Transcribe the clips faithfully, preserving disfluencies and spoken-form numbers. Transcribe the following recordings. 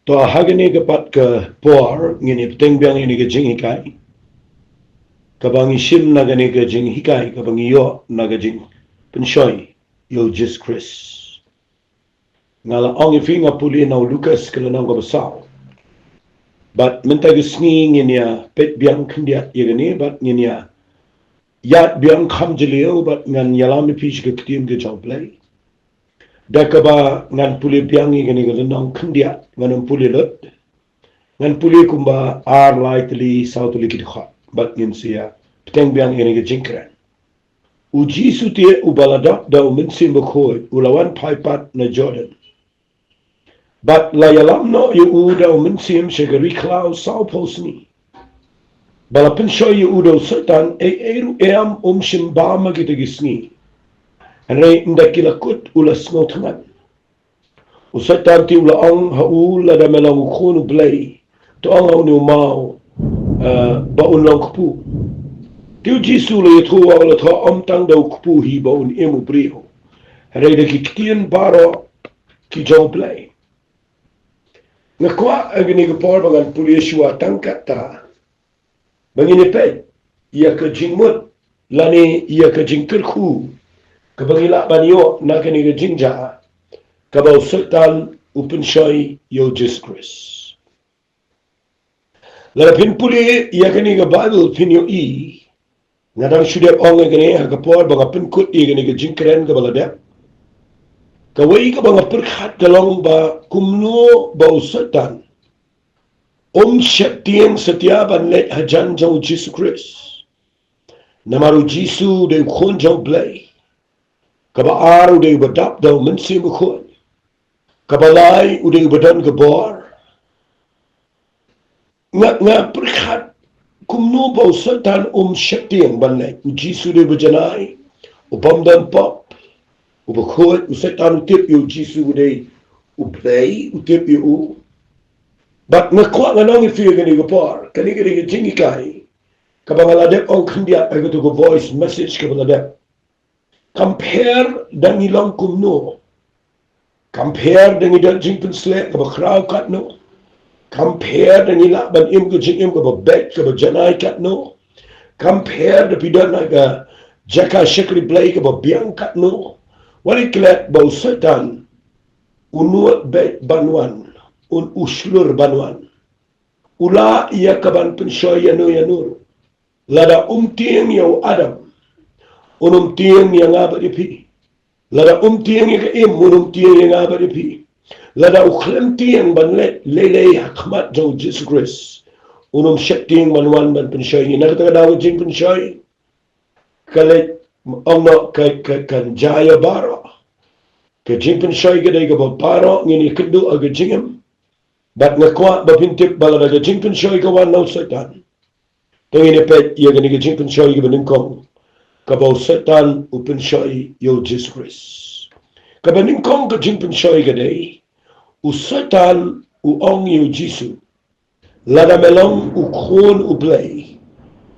To, ha kane ka pat ka por ngin ïa bteng biang ïa kane ka jinghikai, kaba ngi shim na kane ka jinghikai kaba ngi ïoh na ka jingpynshoi ïa u Jisu Khrist. Nga la ong ïa phi, nga pule na u Lukas ka lynnong kaba saw. Bad mynta ka sngi ngin ïa peit biang khyndiat ïa kane, bad ngin ïa ïaid biang kham jylliew, bad ngan ïalam ïa phi sha ka ktien ka jong U Blei. Da kaba ngan pule biang ïa kane ka lynnong khyndiat, ngan ym pule lut. Ngan pule kumba ar lai tylli saw tylli ki dkhot, bad ngin sa ïa bteng biang ïa kane ka jingkren. U Jisu te uba la dap da u Mynsiem Bakhuid u la wan phai pat na Jordan. Bad la ïalam noh ïa u da u Mynsiem sha ka ri khlaw sawphew sngi. Ba la pynshoi ïa u da u Soitan, ei ei ruh em um shym bam ha kita ki sngi. Hynrei ynda ki la kut u la sngewthngan. U Soitan te u la ong ha u, lada me long u Khun U Blei, to ong ha une u maw, eh, ba un long kpu. Te u Jisu u la ïathuh, u la ong, ym tang da u kpu hi ba un im u briew, hynrei da ki ktien baroh ki jong U Blei. Nga kwah ha kane ka por ba ngan pule shuwa tang katta, ba ngin ïa peit ïa ka jingmut lane ïa ka jingkyrkhu kaba ngi lah ban ïoh na kane ka jingjia kaba u Soitan u pynshoi ïa u Jisu Khrist. Lada phin pule ïa kane ka Baibl phin ïohi, nga dang shu dep ong ïa kane ha ka por ba nga pynkut ïa kane ka jingkren kaba la dep. Kawei kaba nga pyrkhat ka long ba kumno ba u Soitan um sheptieng satia ban leit hajan jong u Jisu Khrist. Namar u Jisu u dei u Khun jong U Blei. Kaba ar, u dei uba dap da u Mynsiem Bakhuid. Kaba lai, u dei uba don ka bor. Nga, nga pyrkhat kumno ba u Soitan um sheptieng ban leit. U Jisu u dei uba janai, u bym don pop, uba khuid. U Soitan u tip ïa u Jisu u dei U Blei, u tip ïa u. Bad nga kwah ngan ong ïa phi ha kane ka por, kane ka dei ka jinghikai kaba nga la dep ong khyndiat ha kato ka voice message kaba la dep. Kam pher da ngi long kumno. Kam pher da ngi don jingpynsleh kaba khraw katno. Kam pher da ngi lah ban im ka jingim kaba beit kaba janai katno. Kam pher da phi don ha ka jaka shakri Blei kaba biang katno. Wat ïa klet ba u Soitan u nud beit ban wan, un u shlur ban wan. U lah ïa ka ban pynshoi ïano ïano ruh. Lada um tieng ïa u Adam, un ym tieng ïa nga bad ïa phi. Lada um tieng ïa ka Im, un ym tieng ïa nga bad ïa phi. Lada u khlem tieng ban leit lei lei ha khmat jong u Jisu Khrist, un ym sheptieng ban wan ban pynshoi ngi. Na kata ka daw ka jingpynshoi ka leit, ong noh, ka, ka, kan jia ïa baroh. Ka jingpynshoi ka dei kaba baroh ngin ïakynduh ha ka jingim. Bad nga kwah ba phin tip ba lada ka jingpynshoi ka wan na u Soitan, to ngin ïa peit ïa kane ka jingpynshoi kaba nyngkong kaba u Soitan u pynshoi ïa u Jisu Khrist. Kaba nyngkong ka jingpynshoi ka dei, u Soitan u ong ïa u Jisu, lada me long u Khun U Blei,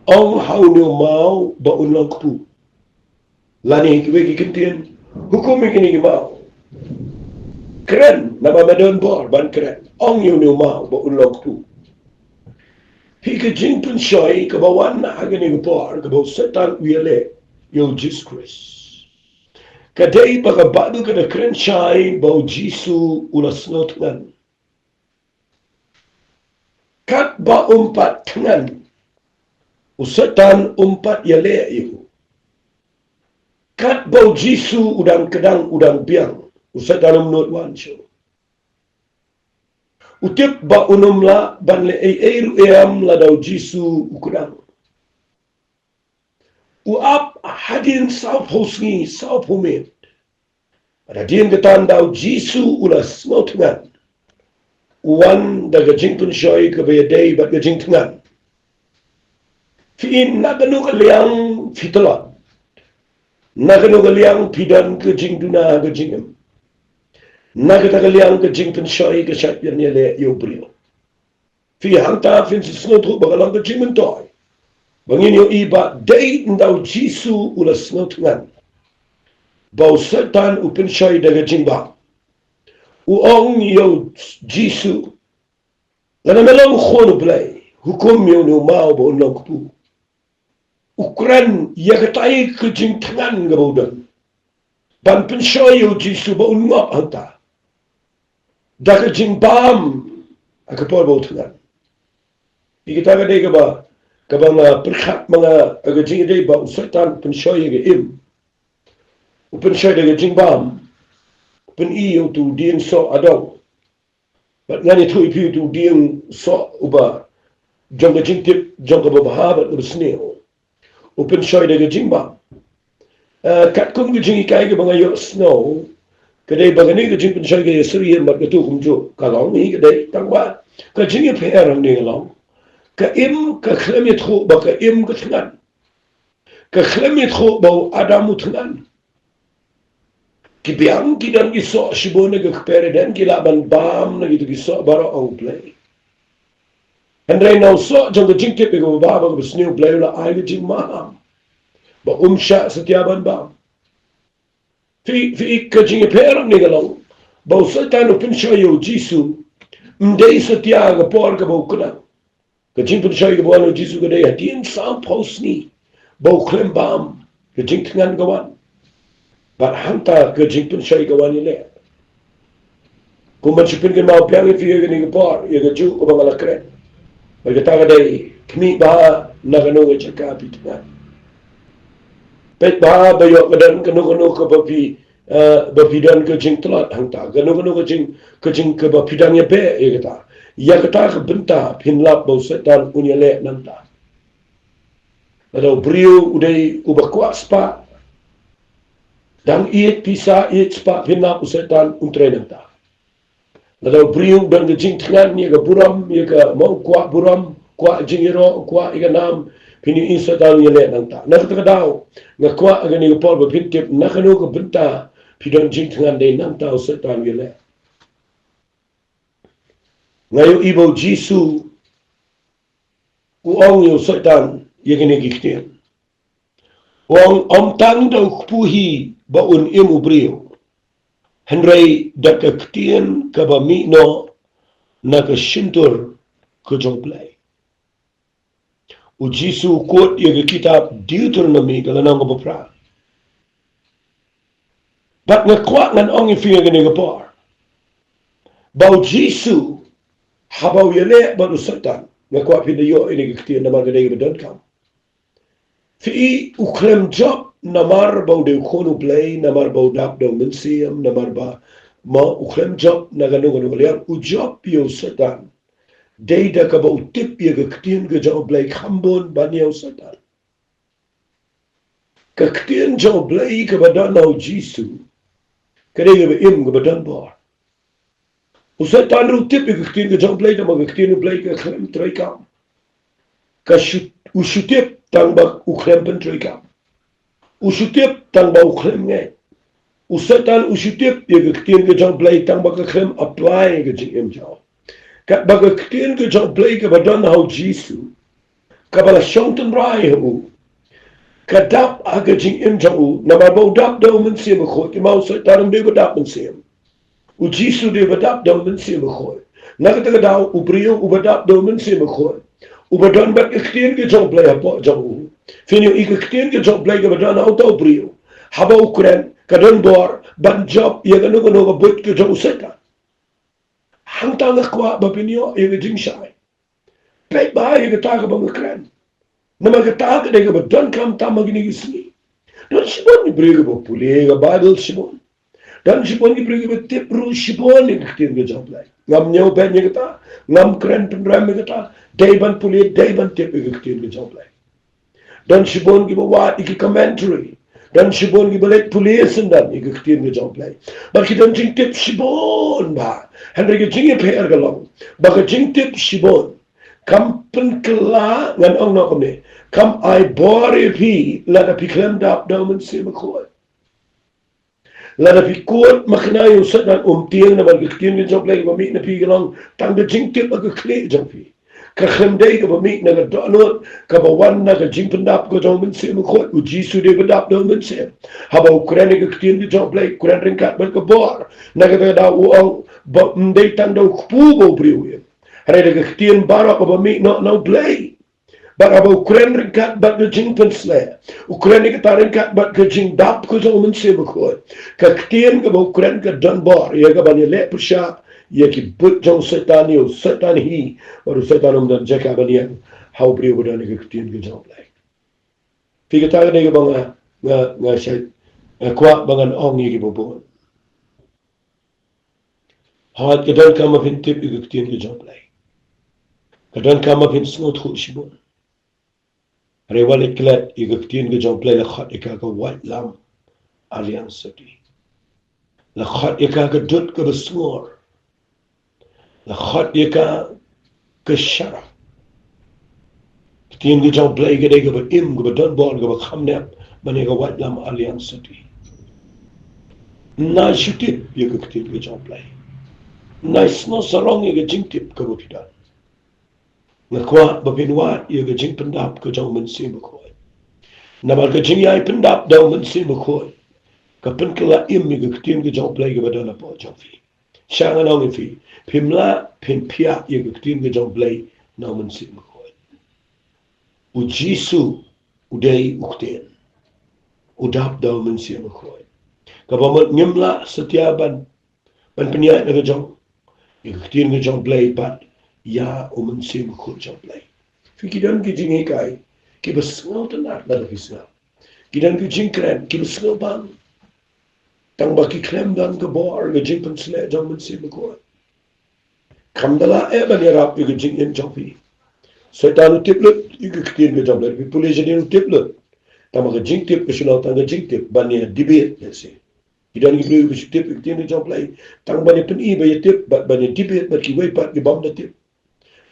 ong ha une u maw ba un long kpu. Lane kiwei ki kyntien, hukum ïa kine ki maw. Kren, naba me don bor ban kren. Ong ïa une u maw ba un long kpu. Hi ka jingpynshoi kaba wan ha kane ka por kaba u Soitan u ïaleh ïa u Jisu Khrist. Ka dei ba ka Baibl ka da kren shai ba u Jisu u la sngewthngan. Katba um pat thngan, u Soitan um pat ïaleh ïa u. Katba u Jisu u dang kdang, u dang biang, u Soitan um nud wan shuh. U tip ba un ym lah ban leh ei ei ruh em lada u Jisu u kdang. U ap hadien sawphew sngi sawphew miet. Bad hadien kata ynda u Jisu u la sngewthngan, u wan da ka jingpynshoi kaba ïadei bad ka jingthngan. Phi, na kano ka liang phi tlot, na kano ka liang phi don ka jingduna ha ka jingim, na kata ka liang ka jingpynshoi ka shait ban ïaleh ïa u briew. Phi, hangta phin sa sngewthuh ba ka long ka jingmyntoi ba ngin ïohi ba dei ynda u Jisu u la sngewthngan ba u Soitan u pynshoi da ka jingbam. U ong ïa u Jisu, Lada me long u khun u Blei, hukum ïa une u maw ba un long kpu. U kren ïa katai ka jingthngan kaba u don ban pynshoi ïa u Jisu ba un ngop hangta da ka jingbam ha ka por ba u thngan. Ïa kata ka dei kaba, kaba nga pyrkhat ma nga ha ka jingïadei ba u Soitan u pynshoi ïa ka im, u pynshoi da ka jingbam, u pyni ïa utu u dieng soh adong. Bad ngan ïathuh ïa phi utu u dieng soh uba jong ka jingtip jong kaba bha bad kaba sniew, u pynshoi da ka jingbam. Eh, katkum ka jinghikai kaba nga ïohsngew, ka dei ba kane ka jingpynshoi ka ïasyriem bad katu kumjuh ka long hi ka dei tang ba ka jingïapher hangne ka long, ka im ka khlem ïathuh ba ka im ka thngan, ka khlem ïathuh ba u Adam u thngan. Ki biang ki don ki soh shibun na ka kper Eden, ki lah ban bam na kitu ki soh baroh, ong u Blei. Hynrei na u soh jong ka jingtip ïa kaba bha bad kaba sniew, u Blei u la ai ka jingmaham ba um shah satia ban bam. Phi, phi, ka jingïapher hangne ka long ba u Soitan u pynshoi ïa u Jisu ym dei satia ha ka por kaba u kdang. Ka jingpynshoi kaba wan u Jisu ka dei hadien sanphew sngi ba u khlem bam, ka jingthngan ka wan. Bad hangta ka jingpynshoi ka wan ïaleh. Kum ban shu pynkynmaw biang ïa phi ïa kane ka por, ïa kajuh kaba nga la kren. Bad kata ka dei, khmih bha na kano ka jaka phi thngan. Peit bha ba ïoh ka don kano kano kaba phi, eh, ba phi don ka jingtlot hangta, kano kano ka jing, ka jing kaba phi dang ïabeh ïa kata. Ïa kata ka bynta phin lap ba u Soitan un ïaleh nangta. Lada u briew u dei uba kwah spah, dang ïeit pisa ïeit spah, phin lap u Soitan un trei nangta. Lada u briew u don ka jingthngan ïa ka burom, ïa ka, mo, u kwah burom, kwah jingïaroh, u kwah ïa ka nam, phin ïohi u Soitan un ïaleh nangta. Na kata ka daw nga kwah ha kane ka por ba phin tip na kano ka bynta phi don jingthngan, dei nangta u Soitan un ïaleh. Nga ïohi ba u Jisu u ong ïa u Soitan ïa kine ki ktien. U ong, ym tang da u kpu hi ba un im u briew, hynrei da ka ktien kaba mih noh na ka shyntur ka jong u Blei. U Jisu u quote ïa ka kitab Deuteronomy ka lynnong kaba phra. Bad nga kwah ngan ong ïa phi ha kane ka por ba u Jisu haba u ïaleh bad u Soitan, nga kwah phin da ïoh ïa kane ka ktien namar ka dei kaba donkam. Phi i, u khlem jop namar ba u dei u khun u Blei, namar ba u dap da u Mynsiem, namar ba, mo, u khlem jop na kano kano ka liang, u jop ïa u Soitan. Dei da kaba u tip ïa ka ktien ka jong u Blei, kham bun ban ïa u Soitan. Ka ktien jong u Blei kaba don ha u Jisu ka dei kaba im, kaba don bor. U Soitan ruh u tip ïa ka ktien ka jong u Blei, tang ba ka ktien u Blei ka khlem treikam. Ka shu, u shu tip tang ba u khlem pyntreikam. U shu tip tang ba u khlem ngeit. U Soitan u shu tip ïa ka ktien ka jong u Blei tang ba ka khlem apply ha ka jingim jong u. Katba ka ktien ka jong u Blei kaba don ha u Jisu, kaba la shong tynrai ha u, ka dap ha ka jingim jong u, namar ba u dap da u Mynsiem Bakhuid. Te ma u Soitan um dei uba dap mynsiem. U Jisu u dei uba dap da u Mynsiem Bakhuid. Na kata ka daw u briew uba dap da u Mynsiem Bakhuid, uba don bad ka ktien ka jong u Blei hapoh jong u, phin ïohi ka ktien ka jong u Blei kaba don ha uta u briew, haba u kren, ka don bor ban jop ïa kano kano ka buit ka jong u Soitan. Hangta nga kwah ba phin ïoh ïa ka jingshai. Peit bha ïa kata kaba nga kren. Namar kata ka dei kaba donkam tam ha kine ki sngi. Don shibun ki briew kiba pule ka Baibl shibun. Don shibun ki briew kiba tip ruh shibun ïa ka ktien ka jong u Blei. Ngam ñiewbeiñ ïa kata, ngam kren pynrem ïa kata. Dei ban pule, dei ban tip ïa ka ktien ka jong u Blei. Don shibun kiba wad ïa ki commentary. Don shibun kiba leit pule syndon ïa ka ktien ka jong u Blei. Bad ki don jingtip shibun bha. Hynrei ka jingïapher ka long ba ka jingtip shibun kam pynkylla, ngan ong noh kumne, kam ai bor ïa phi lada phi khlem dap da u Mynsiem Bakhuid. Lada phi kut makna ïa u Soitan, um tieng, namar ka ktien ka jong u Blei kaba mih na phi ka long tang ka jingtip ha ka khlieh jong phi. Ka khlem dei kaba mih na ka dohnud kaba wan na ka jingpyndap ka jong u Mynsiem Bakhuid. U Jisu u dei uba dap da u Mynsiem. Haba u kren ïa ka ktien ka jong u Blei, u kren ryngkat bad ka bor. Na kata ka daw u ong ba ym dei tang da u kpu ba u briew u im, Hynrei da ka ktien baroh kaba mih noh na U Blei. Bad haba u kren ryngkat bad ka jingpynsleh, u kren ïa kata ryngkat bad ka jingdap ka jong U Mynsiem Bakhuid, ka ktien kaba u kren ka don bor ïa ka ban ïaleh pyrshah ïa ki buit jong u Soitan, ïa u Soitan hi, bad u Soitan um don jaka ban ïeng ha u briew ba don ïa ka ktien ka jong U Blei. Phi, kata ka dei kaba nga, nga, nga shait, nga kwah ba ngan ong ïa kiba bun. Hooid, ka donkam ba phin tip ïa ka ktien ka jong U Blei. Ka donkam ba phin sngewthuh shibun. Hynrei wat leit klet, ïa ka ktien ka jong U Blei la khot ïa ka ka waitlam arliang sati. La khot ïa ka ka dud kaba sngor. La khot ïa ka ka sharap. Ka ktien ka jong U Blei ka dei kaba im, kaba don bor, kaba kham nep ban ïa ka waitlam arliang sati. Nai shu tip ïa ka ktien ka jong U Blei. Nai sngewsarong ïa ka jingtip kaba phi don. Nga kwah ba phin wad ïa ka jingpyndap ka jong U Mynsiem Bakhuid. Namar ka jingïai pyndap da U Mynsiem Bakhuid ka pynkylla im ïa ka ktien ka jong U Blei kaba don hapoh jong phi. Sha ngan ong ïa phi, phim lah phin phiah ïa ka ktien ka jong U Blei na U Mynsiem Bakhuid. U Jisu u dei u ktien. U dap da U Mynsiem Bakhuid. Kaba mut ngim lah satia ban, ban pynïaid na ka jong, ïa ka ktien ka jong U Blei bad ïa U Mynsiem Bakhuid jong U Blei. Phi, ki don ki jinghikai kiba sngewtynnat lada phi sngap. Ki don ki jingkren kiba sngewbang. Tang ba ki khlem don ka bor ka jingpynsleh jong U Mynsiem Bakhuid. Kam da lah eh ban ïarap ïa ka jingim jong phi. Soitan u tip lut ïa ka ktien ka jong U Blei. Phi pule shadien u tip lut. Tang ba ka jingtip ka shu long tang ka jingtip ban ïa debate, let's say. Ki don ki briew ba shu tip ïa ka ktien ka jong U Blei tang ban ïa pyni, ban ïa tip, bad ban ïa debate bad kiwei pat ki bym da tip.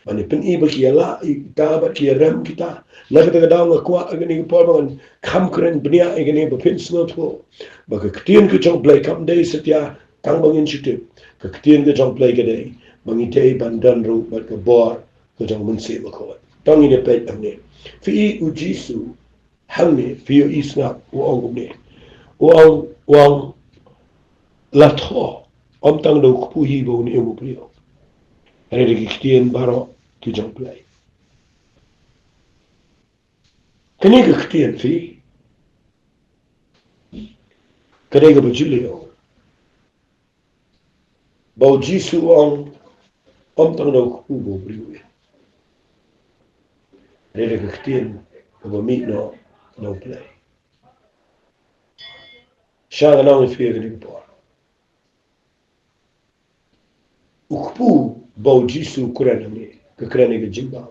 Ban ïa pyni ba ki ïa lah ïa kita bad ki ïa rem kita. Na kata ka daw nga kwah ha kane ka por ba ngan kham kren bniah ïa kane ba phin sngewthuh ba ka ktien ka jong U Blei kam dei satia tang ba ngin shu tip. Ka ktien ka jong U Blei ka dei ba ngi dei ban don ruh bad ka bor ka jong U Mynsiem Bakhuid. To ngin ïa peit hangne. Phi, u Jisu hangne, phi ïohi, sngap, u ong kumne. U ong, u ong, la thoh, ym tang da u kpu hi ba un im u briew, hynrei da ki ktien baroh ki jong U Blei. Kane ka ktien, phi, ka dei kaba jylliew. Ba u Jisu u ong, ym tang da u kpu ba u briew un im, hynrei da ka ktien kaba mih noh na U Blei. Sha ngan ong ïa phi ha kane ka por, u kpu ba u Jisu u kren hangne, ka kren ïa ka jingbam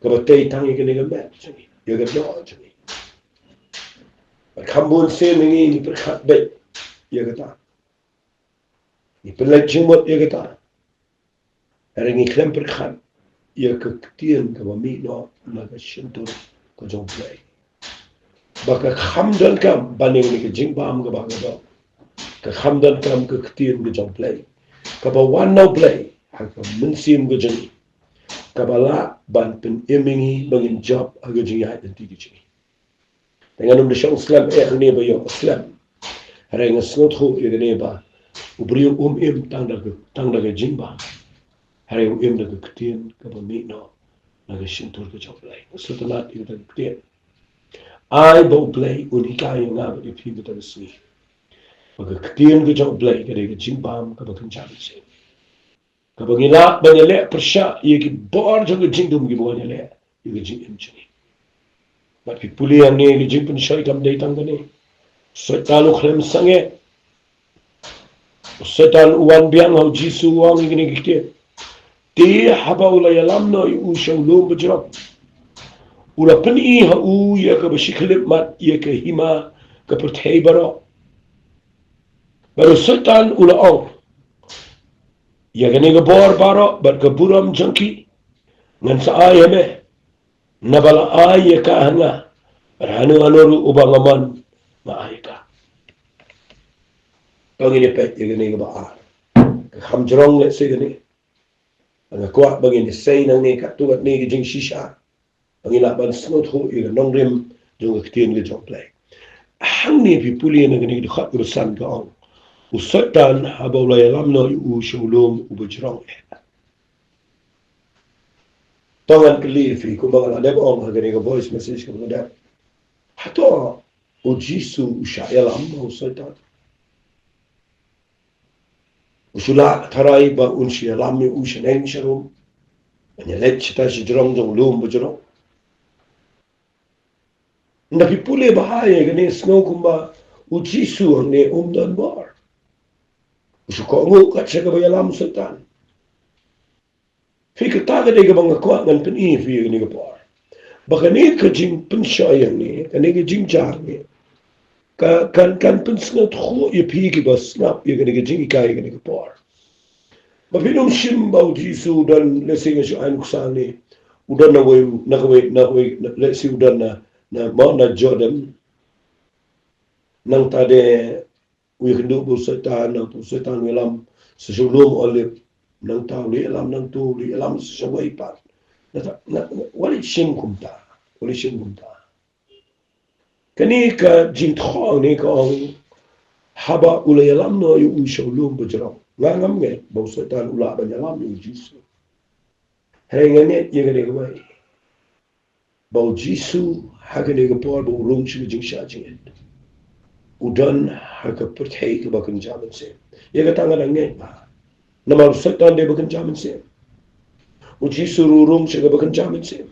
kaba tei tang ïa kane ka met jong ngi, ïa ka doh jong ngi. Bad kham bun sien ngi, ngi pyrkhat beit ïa kata. Ngi pynleit jingmut ïa kata. Hynrei ngi khlem pyrkhat ïa ka ktien kaba mih noh na ka shyntur ka jong U Blei, ba ka kham donkam ban ïa kane ka jingbam kaba ka doh. Ka kham donkam ka ktien ka jong U Blei kaba wan na U Blei ha ka mynsiem ka jong ngi, kaba lah ban pynim ïa ngi ba ngin jop ha ka jingïaid lynti ka jong ngi. Te ngan ym da shong slem eh hangne ba ïoh slem. Hynrei nga sngewthuh ïa kane ba u briew um im tang da ka, tang da ka jingbam, hynrei u im da ka ktien kaba mih noh na ka shyntur ka jong U Blei. Sngewtynnat ïa kata ka ktien. Ai ba U Blei un hikai ïa nga bad ïa phi kata ka sngi ba ka ktien ka jong U Blei ka dei ka jingbam kaba kynja bishar, kaba ngi lah ban ïaleh pyrshah ïa ki bor jong ka jingdum kiba wan ïaleh ïa ka jingim jong ngi. Bad phi pule hangne, ka jingpynshoi kam dei tang kane. Soitan u khlem sangeh. Soitan u wan biang ha u Jisu, u ong ïa kine ki ktien. Te haba u la ïalam noh ïa u sha u lum bajrong, u la pyni ha u ïa kaba shi khyllipmat ïa ka hima ka pyrthei baroh. Bad u Soitan u la ong, ïa kane ka bor baroh bad ka burom jong ki ngan sa ai ha me, naba la ai ïa ka ha nga, bad hano hano ruh uba nga mon nga ai ïa ka. To ngin ïa peit ïa kane kaba ar. Ka kham jrong lehse kane. Nga kwah ba ngin ïa sei nangne katto katne ka jingshisha, ba ngin lah ban sngewthuh ïa ka nongrim jong ka ktien ka jong U Blei. Hangne phi pule na kane ka dkhot kaba san ka ong, u Soitan haba u la ïalam noh ïa u sha u lum uba jrong eh, To ngan kylli ïa phi kumba nga la dep ong ha kane ka voice message kaba nga dep. Hato u Jisu u shah ïalam ma u Soitan? U shu lah tharai ba un shu ïalam ïa u shaneng sharum, ban ïaleit shata shajrong jong u lum bajrong. Nda phi pule bha ïa kane, sngew kumba u Jisu hangne um don bor. U shu kohnguh kat sha kaba ïalam u Soitan. Phi, kata ka dei kaba nga kwah ngan pyni ïa phi ïa kane ka por, ba kane ka jingpynshoi ïa ngi, kane ka jingjia ngi, ka kan, kan pynsngewthuh ïa phi kiba sngap ïa kane ka jinghikai ïa kane ka por. Ba phin ym shim ba u Jisu u don, lehse nga shu ai nuksa ne, u don na wei, na kawei, na kawei, na, lehse u don na, na, ma, na Jordan. Nangta de u ïakynduh bad u Soitan, nangta u Soitan u ïalam sa sha u lum Olib. Nangta u la ïalam, nangta u la ïalam sa sha wei pat. Nangta, na, na, wat la shim kumta, wat la shim kumta. Kane ka jingthoh ne ka ong, haba u la ïalam noh ïa u sha u lum bajrong. Nga ngam ngeit ba u Soitan u lah ban ïalam ïa u Jisu. Hynrei nga ngeit ïa kane kawei, ba u Jisu ha kane ka por ba u rung sha ka jingshah jingit, u don ha ka pyrthei kaba kynja mynsiem. Ïa kata nga dang ngeit bha. Namar u Soitan dei ba kynja mynsiem. U Jisu ruh u rung sha kaba kynja mynsiem.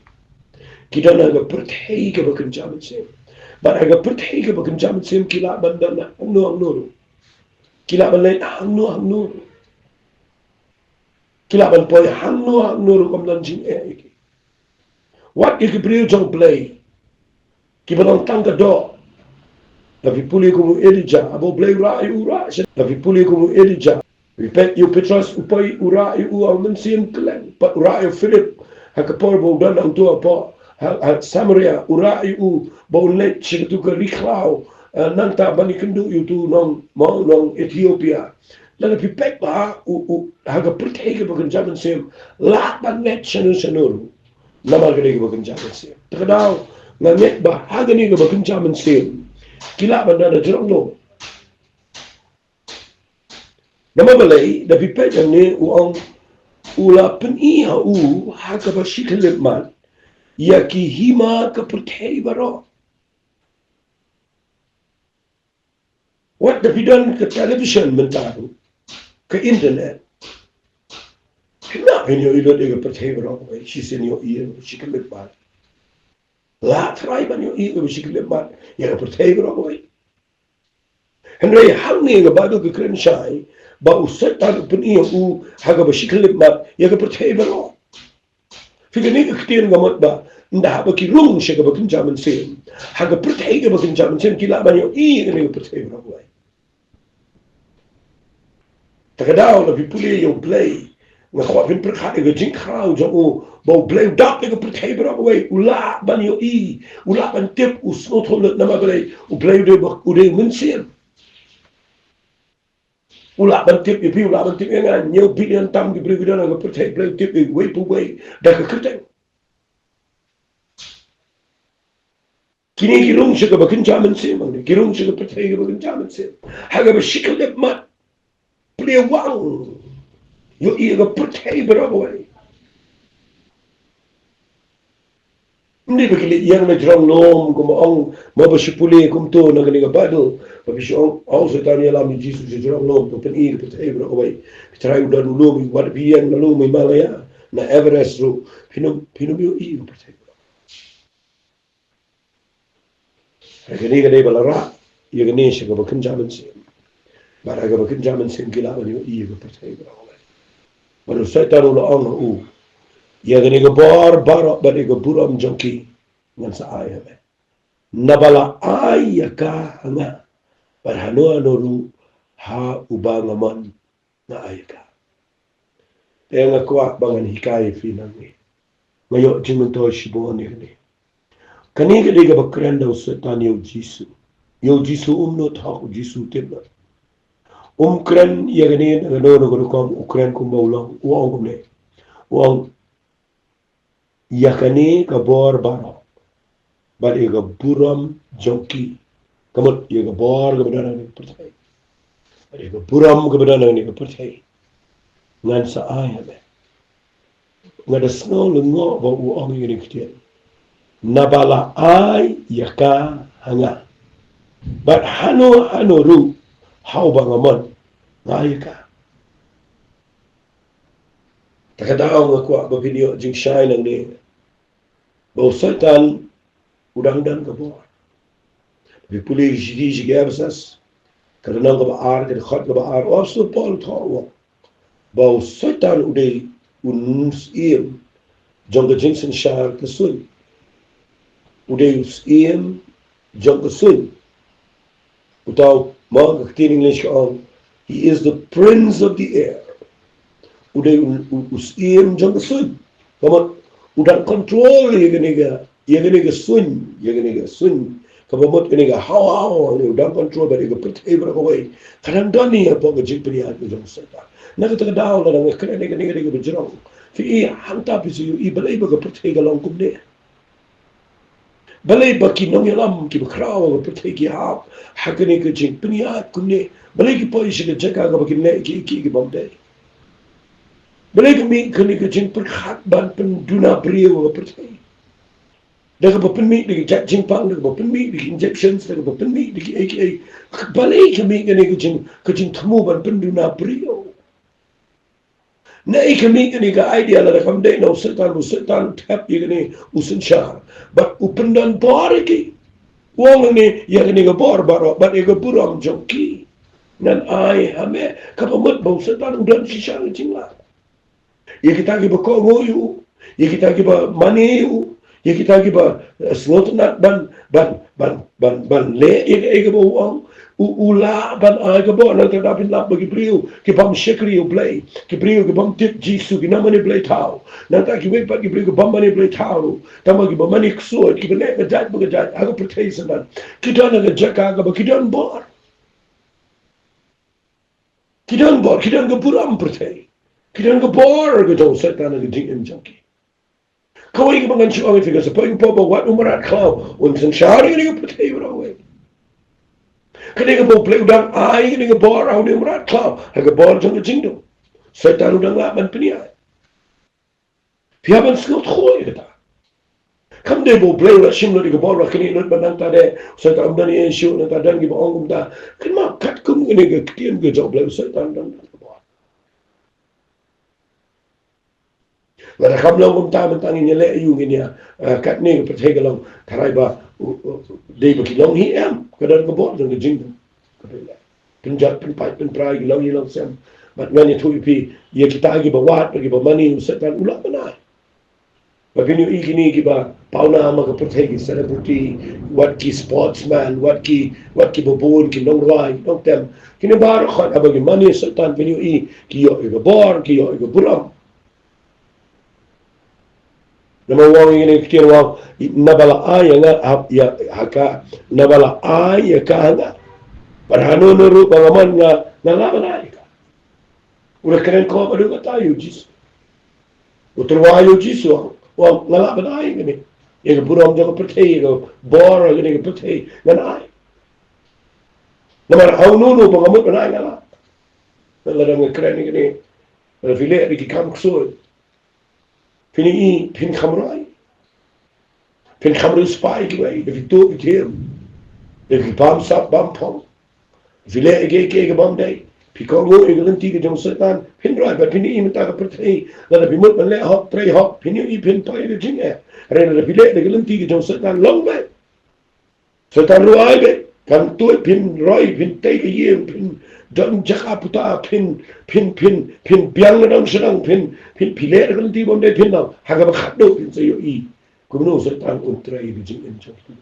Ki don ha ka pyrthei kaba kynja mynsiem. Bad ha ka pyrthei kaba kynja mynsiem ki lah ban don hangno hangno ruh. Ki lah ban leit hangno hangno ruh. Ki lah ban poi hangno hangno ruh, kam don jingeh ïa ki. Wat ïa ki briew jong U Blei kiba long tang ka doh. Lada phi pule kum u Elijah, haba U Blei u rah ïa u, u rah sha, lada phi pule kum u Elijah, phi peit ïa u Petros, u poi u rah ïa u ha u mynsiem kylleng. Pat u rah ïa u Philip ha ka por ba u don hangto hapoh ha, ha Samaria, u rah ïa u ba un leit sha katu ka ri khlaw, eh, nangta ban ïakynduh ïa utu u nong, ma, u nong Ethiopia. Lada phi peit bha, u, u, ha ka pyrthei kaba kynja mynsiem lah ban leit shano shano ruh. Namar ka dei kaba kynja mynsiem. Te ka daw, nga ngeit ba ha kane kaba kynja mynsiem ki lah ban don hajrong lum. Namar balei, lada phi peit hangne u ong, u la pyni ha u ha kaba shi khyllipmat ïa ki hima ka pyrthei baroh. Wat lada phi don ka television mynta ruh, ka internet, phin nang ïohi lut ïa ka pyrthei baroh kawei, shisien ïohi ïa ka shi khyllipmat. Lah trai ban ïohi ïa ka shi khyllipmat ïa ka pyrthei baroh kawei. Hynrei hangne ka Baibl ka kren shai ba u Soitan u pyni ïa u ha kaba shi khyllipmat ïa ka pyrthei baroh. Phi, kane ka ktien ka mut ba ynda haba ki rung sha kaba kynja mynsiem, ha ka pyrthei kaba kynja mynsiem, ki lah ban ïohi ïa kane ka pyrthei baroh kawei. Te ka daw, lada phi pule ïa U Blei, nga kwah phin pyrkhat ïa ka jingkhraw jong u, ba U Blei u dap ïa ka pyrthei baroh kawei, u lah ban ïohi, u lah ban tip, u sngewthuh lut. Namar balei? U Blei u dei ba, u dei mynsiem. U lah ban tip ïa phi, u lah ban tip ïa nga, hynñiew billion tam ki briew ki don ha ka pyrthei, U Blei u tip ïa uwei pa uwei da ka kyrteng. Kine ki rung sha kaba kynja mynsiem, ki rung sha ka pyrthei kaba kynja mynsiem. Ha kaba shi khyllipmat, plie wang, ïohi ïa ka pyrthei baroh kawei. Ym dei ba ki leit ïeng na jrong lum kumba ong, ma ba shu pule kumto na kane ka Baibl, ba phi shu ong, ong Soitan ïalam ïa u Jisu sha jrong lum, to pyni ïa ka pyrthei baroh kawei. Phi tharai u don u lum, wat phi ïeng na lum Himalaya, na Everest ruh, phin ym, phin ym ïohi ïa ka pyrthei baroh. Hynrei kane ka dei ba la rah ïa kane sha kaba kynja mynsiem. Bad ha kaba kynja mynsiem ki lah ban ïohi ïa ka pyrthei baroh kawei. Bad u Soitan u la ong ha u, ïa kane ka bor baroh bad ïa ka burom jong ki ngan sa ai ha me, naba la ai ïa ka ha nga, bad hano hano ruh ha uba nga mon nga ai ïa ka. Te nga kwah ba ngan hikai ïa phi nangne. Nga ïoh jingmyntoi shibun ïa kane. Kane ka dei kaba kren da u Soitan ïa u Jisu. Ïa u Jisu um nud hok, u Jisu u tip lut. Um kren ïa kane da kano kano ka rukom, u kren kumba u long, u ong kumne. U ong, ïa kane ka bor baroh bad ïa ka burom jong ki, ka mut ïa ka bor kaba don ha kane ka pyrthei bad ïa ka burom kaba don ha kane ka pyrthei, ngan sa ai ha me. nga da sngew lyngngoh ba u ong ïa kane ka ktien. Naba la ai ïa ka ha nga. Bad hano hano ruh ha uba nga mon, nga ai ïa ka. Te ka daw nga kwah ba phin ïoh jingshai nangne ba u Soitan u dang don ka bor. Phi pule shithi sha ki Ephesus, ka lynnong kaba ar, ka dkhot kaba ar, u Apostol Paul u thoh u ong ba u Soitan u dei u syiem jong ka jingsynshar ka suiñ. U dei u syiem jong ka suiñ. Uta u, ma ka ktien English ka ong, he is the prince of the air. U dei u, u, u syiem jong ka suiñ. Ka mut u dang control ïa kane ka, ïa kane ka suiñ, ïa kane ka suiñ. Kaba mut kane ka hawa hawa, u dang control bad ïa ka pyrthei baroh kawei. Ka dang don ïa ka jingpynïaid ka jong u Soitan. Na kata ka daw lada nga kren ïa kane ka dei kaba jrong, phi i, hangta phi sa ïohi balei ba ka pyrthei ka long kumne. Balei ba ki nongïalam kiba khraw ha ka pyrthei ki hap ha kane ka jingpynïaid kumne? Balei ki poi sha ka jaka kaba kin leh kiei kiei ki bym dei? Balei ka mih kane ka jingpyrkhat ban pynduna briew ha ka pyrthei? Da kaba pynmih da ki jait jingpang, da kaba pynmih da ki injections, da kaba pynmih da kiei kiei. Balei ka mih kane ka jing, ka jingthmu ban pynduna briew? Naei ka mih kane ka idea? Lada kam dei na u Soitan, u Soitan u thep ïa kane u synshar bad u pyndon bor ïa ki. U ong hangne, ïa kane ka bor baroh bad ïa ka burom jong ki ngan ai ha me. Kaba mut ba u Soitan u don shisha ka jinglad ïa kita kiba kohnguh ïa u, ïa kita kiba mane ïa u, ïa kita kiba, eh, sngewtynnat ban, ban, ban, ban, ban leh ïa kaei kaba u ong. U, u lah ban ai ka bor. Nangta da phin lap ba ki briew ki bym shakri ïa U Blei, ki briew ki bym tip Jisu, ki nang mane blei thaw. Nangta kiwei pat ki briew ki bym mane blei thaw ruh, tangba kiba mane ksuid, kiba leh ka jait ba ka jait ha ka pyrthei synran, ki don ha ka jaka kaba ki don bor. Ki don bor, ki don ka burom pyrthei, ki don ka bor ka jong u Soitan ha ka jingim jong ki. Kawei kaba ngan shu ong ïa phi, nga sa poi, nga poi ba wat u mrad khlaw un synshar ïa kane ka pyrthei baroh kawei. Kane kaba U Blei u dang ai kane ka bor ha une u mrad khlaw, ha ka bor jong ka jingdum, Soitan u dang lah ban pynïaid. Phi hap ban sngewthuh ïa kata. Kam dei ba U Blei u la shim lut ïa ka bor, u la knieh lut bad nangta de u Soitan um don ei ei shuh, nangta don kiba ong kumta. Kynmaw, katkum kane ka ktien ka jong U Blei, u Soitan u dang don ka bor. Lada kam long kumta, mynta ngin ïaleh aïu, ngin ïa, eh, katne ka pyrthei ka long tharai ba, u, u, dei ba ki long hi, em, ka don ka bor jong ka jingdum. Ka pynleh, pynjot, pynpait, pynpra ïa ki longïing longsem. Bad ngan ïathuh ïa phi, ïa kita kiba wad bad kiba mane, u Soitan u lah ban ai. Ba phin ïohi kine kiba pawnam ha ka pyrthei, ki celebrity, wat ki sportsman, wat ki, wat kiba bun, ki nongrwai, nongtem, kine baroh khoit haba ki mane Soitan, phin ïohi ki ïoh ïa ka bor, ki ïoh ïa ka burom. Namar u ong ïa kane ka ktien, u ong, naba la ai ïa nga, ha, ïa, ha ka, naba la ai ïa ka ha nga, bad hano hano ruh ba nga mon, nga, nga lah ban ai ïa ka. U la kren ko ba dei kata ïa u Jisu. U tyrwa ïa u Jisu, u ong, nga lah ban ai kane. Ïa ka burom jong ka pyrthei, ïa ka bor jong ka pyrthei ngan ai. Namar hano hano ba nga mut ban ai, nga lah. Lada nga kren ïa kane, lada phi leh da ki kam ksuid, phin ïohi, phin kham roi. Phin kham riewspah ïa kiwei, da phi tuh phi thiem, da phi bam sap bam phong, phi leh ïa kiei kiei ki bym dei, phi kohnguh ïa ka lynti ka jong u Soitan, phin roi. Bad phin ïohi mynta ka pyrthei, lada phi mut ban leh hok trei hok, phin ïohi phin poi ha ka jingeh. Hynrei lada phi leh da ka lynti ka jong u Soitan, long beit. Soitan ruh ai beit, kan tuid, phin roi, phin tei ka ïing, phin don jaka puta, phin, phin, phin, phin biang na dong sha dong, phin, phin, phi leh da ka lynti bym dei, phin long, ha kaba khatduh phin sa ïohi kumno u Soitan un trei ha ka jingim jong phi.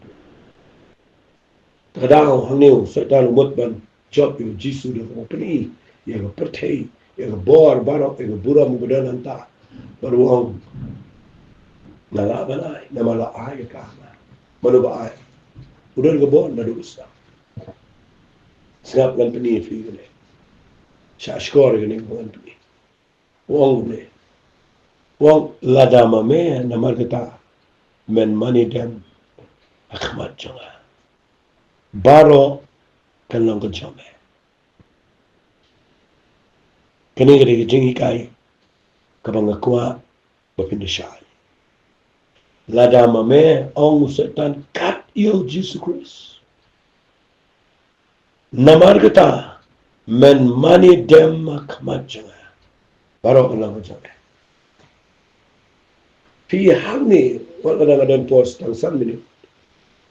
Te ka daw hangne u Soitan u mut ban jop ïa u Jisu da kaba pyni ïa ka pyrthei, ïa ka bor baroh, ïa ka burom ba don hangta. Bad u ong, nga lah ban ai, namar la ai ïa ka ha nga. Mano ba ai? U don ka bor naduh u sdang. Sngap, ngan pyni ïa phi kane. Sha shkor kane kaba ngan pyni. U ong kumne. U ong, lada ma me, namar kata men mane dem ha khmat jong nga, baroh kan long ka jong me. Kane ka dei ka jinghikai kaba nga kwah ba phin da shai. Lada ma me, ong u Soitan, kat ïa u Jisu Khrist. Namar kata, men mane dem ha khmat jong nga. Baroh ka long jong nga. Phi hangne, wat la nga don por tang san minit.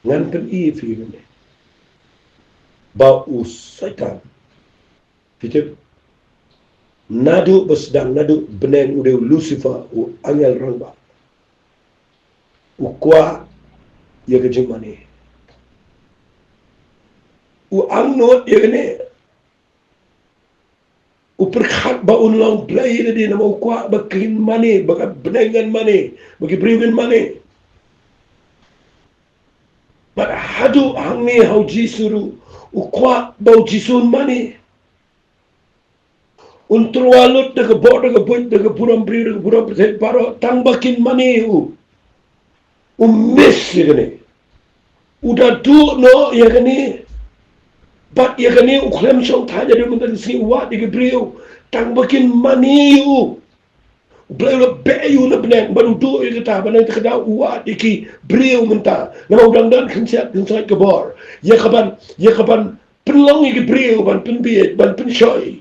Ngan pyni phi hangne. Ba u Soitan. Phi tip. Naduh ba sdang, naduh bneng u dei u Lucifer, u angel rangbah. U kwah ïa ka jingmane. U angnud ïa kane. U pyrkhat ba un long Blei ïa lade namar u kwah ba kin mane, ba ka bneng kan mane, ba ki briew kin mane. Bad haduh hangne ha u Jisu ruh, u kwah ba u Jisu un mane. Un tyrwa lut da ka bor, da ka buit, da ka burom briew, da ka burom pyrthei baroh, tang ba kin mane u. U miss ïa kane. U da duh noh ïa kane. Bad ïa kane u khlem shong thait haduh mynta ka sngi, u wad ïa ki briew. Tang ba kin mane u. U Blei u la beh ïa u na bneng, bad u duh ïa kata, bad nangta ka daw u wad ïa ki briew mynta. Namar u dang don kynsiat kynsiat ka bor. Ïa kaban, ïa kaban pynlong ïa ki briew ban pynbieit, ban pynshoi.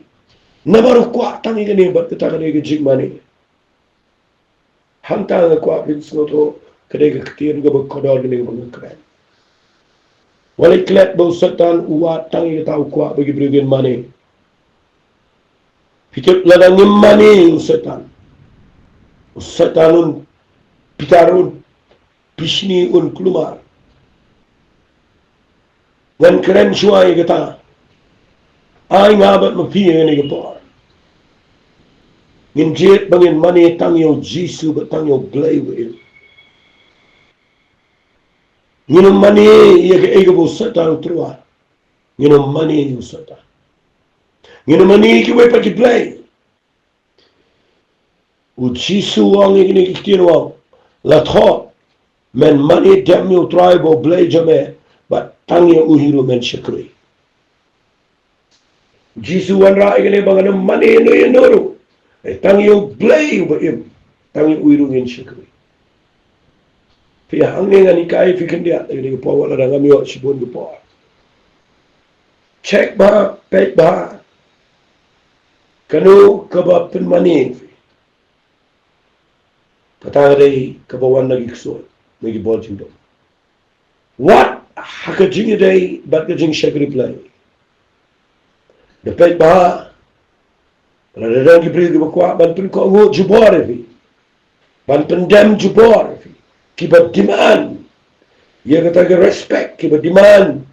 Namar u kwah tang ïa kane bad kata ka dei ka jingmane. Hangta nga kwah phin sngewthuh, ka dei ka ktien kaba kordor kane kaba nga kren. Wat la klet ba u Soitan u wad tang ïa kata, u kwah ba ki briew kin mane. Phi tip lada ngim mane u Soitan. U Soitan un bitar, un bishni, un kulmar. Ngan kren shuwa ïa kata. Ai nga bad ma phi ïa kane ka por. Ngin jied ba ngin mane tang ïa u Jisu bad tang ïa u Blei uba im. Ngin ym mane ïa kaei kaba u Soitan u tyrwa. Ngin ym mane ïa u Soitan. Ngin ym mane ïa kiwei pat ki blei. U Jisu u ong ïa kine ki ktien, u ong, la thoh, men mane dem ïa u Trai uba u Blei jong me, bad tang ïa u hi ruh men shakri. U Jisu u wanrah ïa kane ba ngan ym mane ïano ïano ruh. Eh, tang ïa u Blei uba im, tang ïa u hi ruh ngin shakri. Phi hangne ngan hikai phi khyndiat ïa kane ka por, wat la dang ngam ïoh shibun ka por. Check bha, peit bha. Kano kaba pynmane phi? Kata ka dei kaba wan na ki ksuid, na ki bor jingdum. Wat ha ka jingïadei bad ka jingshakri Blei. Da peit bha, lada don ki briew kiba kwah ban pynkohnguh jubor ïa phi, ban pyndem jubor ïa phi, kiba demand ïa kata ka respect, kiba demand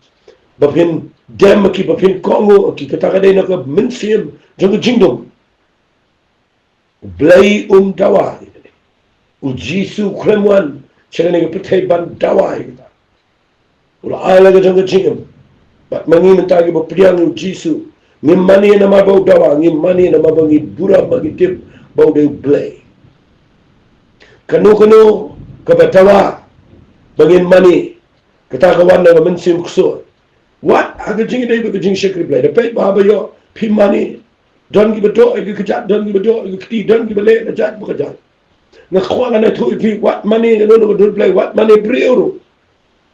ba phin dem, kiba phin kohnguh, ki kata ka dei na ka mynsiem jong ka jingdum. U Blei um dawa ïa kata. U Jisu u khlem wan sha kane ka pyrthei ban dawa ïa kata. U la ai la ka jong ka jingim. Bad ma ngi mynta kiba pdiang ïa u Jisu, ngim mane namar ba u dawa, ngim mane namar ba ngi burom, ba ngi tip ba u dei u Blei. Kano kano kaba dawa ba ngin mane, kata ka wan na ka mynsiem ksuid. Wat ha ka jingïadei bad ka jingshakri Blei. Da peit bha ba ïoh phi mane. Don kiba doh ïa ka kjat, don kiba doh ïa ka kti, don kiba leh na jait bad ka jait. Nga kwah ngan ïathuh ïa phi, wat mane ïano ïano ka dur Blei, wat mane briew ruh.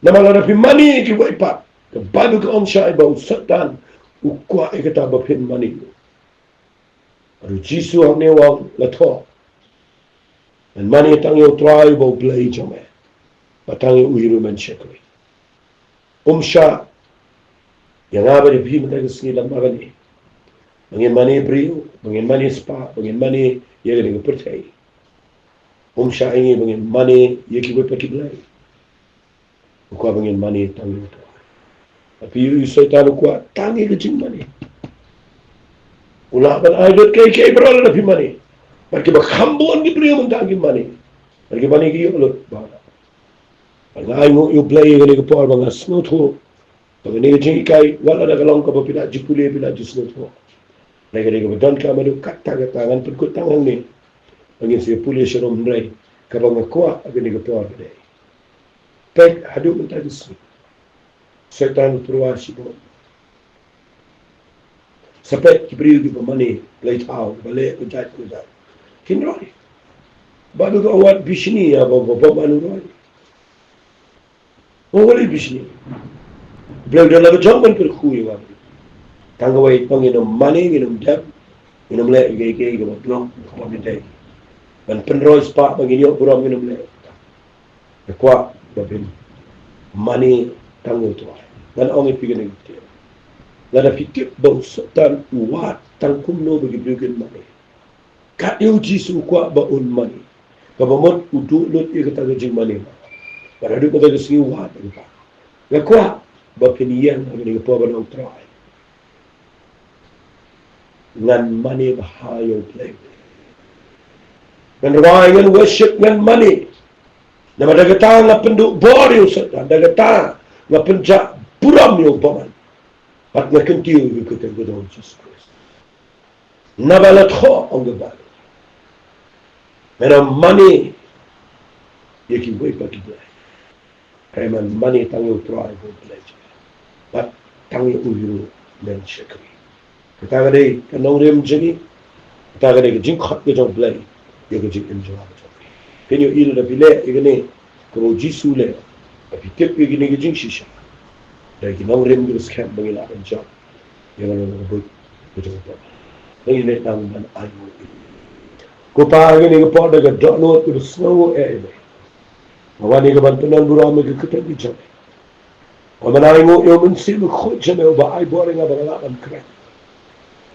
Namar lada phi mane ïa kiwei pat, ka Baibl ka ong shai ba u Soitan u kwah ïa kata ba phin mane. Bad u Jisu hangne u ong, la thoh, men mane tang ïa u Trai uba u Blei jong me, bad tang ïa u hi ruh men shakri. Um shah ïa nga bad ïa phi mynta ka sngi lem bad kane, ba ngin mane briew, ba ngin mane spah, ba ngin mane ïa kane ka pyrthei. Um shah ïa ngi ba ngin mane ïa kiwei pat ki blei. U kwah ba ngin mane tang ïa u Trai. Hynrei u Soitan u kwah tang ïa ka jingmane. U lah ban ai lut kaei kaei baroh lada phi mane. Bad kiba kham bun ki briew mynta ki mane. Bad ki mane ki ïoh lut baroh. Bad nga ainguh ïa u Blei ïa kane ka por ba nga sngewthuh ba kane ka jinghikai, wat lada ka long kaba phi la ju pule, phi la ju sngewthuh, hynrei ka dei kaba donkam haduh katta katta. Ngan pynkut tang hangne ba ngin sa pule sharum, hynrei kaba nga kwah ha kane ka por ka dei, peit, haduh mynta ka sngi Soitan u tyrwa shibun. Sa peit ki briew kiba mane, blei thaw, ba leh ka jait ka jait, kin roi. Ba du ka wat bishni ïa ba ba ba manu roi. Ba wali bishni. Blei da la ka jong ban kyrkhu ïa ba. Tang ka wei tang ngin ym mane, ngin ym dem, ngin ym leh ïa ka ïa ka ba blok ka ba mi dei. Ban pynroi spah ba ngin ïoh burom ngin ym leh. Ïa kwah ba phin mane tang ïa u Trai. Ngan ong ïa phi kane ka ktien. Lada phi tip ba u Soitan u wad tang kumno ba ki briew kin mane. Kat ïa u Jisu u kwah ba un mane. Kaba mut u duh lut ïa kata ka jingmane. Ba haduh kata ka sngi u wad ïa kata. Nga kwah ba phin ïeng ha kane ka por ban ong Trai, ngan mane bha ïa u Blei. Ngan rwai, ngan worship, ngan mane. Namar da kata nga pynduh bor ïa u Soitan, da kata nga pynjah burom ïa u bymman. Bad nga kyntiew ïa ka kyrteng ka jong u Jisu Khrist. Naba la thoh ong ka Baibl, men ym mane ïa kiwei pat ki blei. Hynrei men mane tang ïa u Trai ba u Blei jong me. Bad tang ïa u ruh men shakri. Kata ka dei ka nongrim jong ngi. Kata ka dei ka jingkhot ka jong u Blei ïa ka jingim jong nga jong phi. Phin ïohi lada phi leh ïa kane kaba u Jisu u leh, ba phi tip ïa kine ki jingshisha. Da ki nongrim kiba skhem ba ngi lah ban jop ïa kane ka buit ka jong u Blei. Ngi leh nang ban ai nguh. Ko Pa, ha kane ka por da ka dohnud kaba sngew eh ïa me, nga wan ïa ka ban pyndonburom ïa ka kyrteng ka jong me. Nga ban ai nguh ïa u Mynsiem Bakhuid jong me uba ai bor ïa nga ba nga lah ban kren.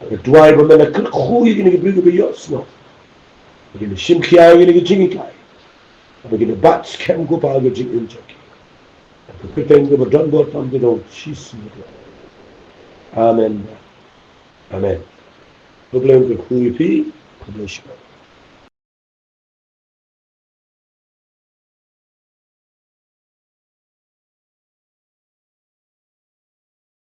Nga duwai ba men da kyrkhu ïa kine ki briew kiba ïohsngew, ba kin da shim khia ïa kine ki jinghikai, ba kin da bat skhem, ko Pa, ha ka jingim jong ki. Ha ka kyrteng kaba don bor tam ka jong u Jisu. Amen. Amen. Ko Blei un kyrkhu ïa phi. God bless you.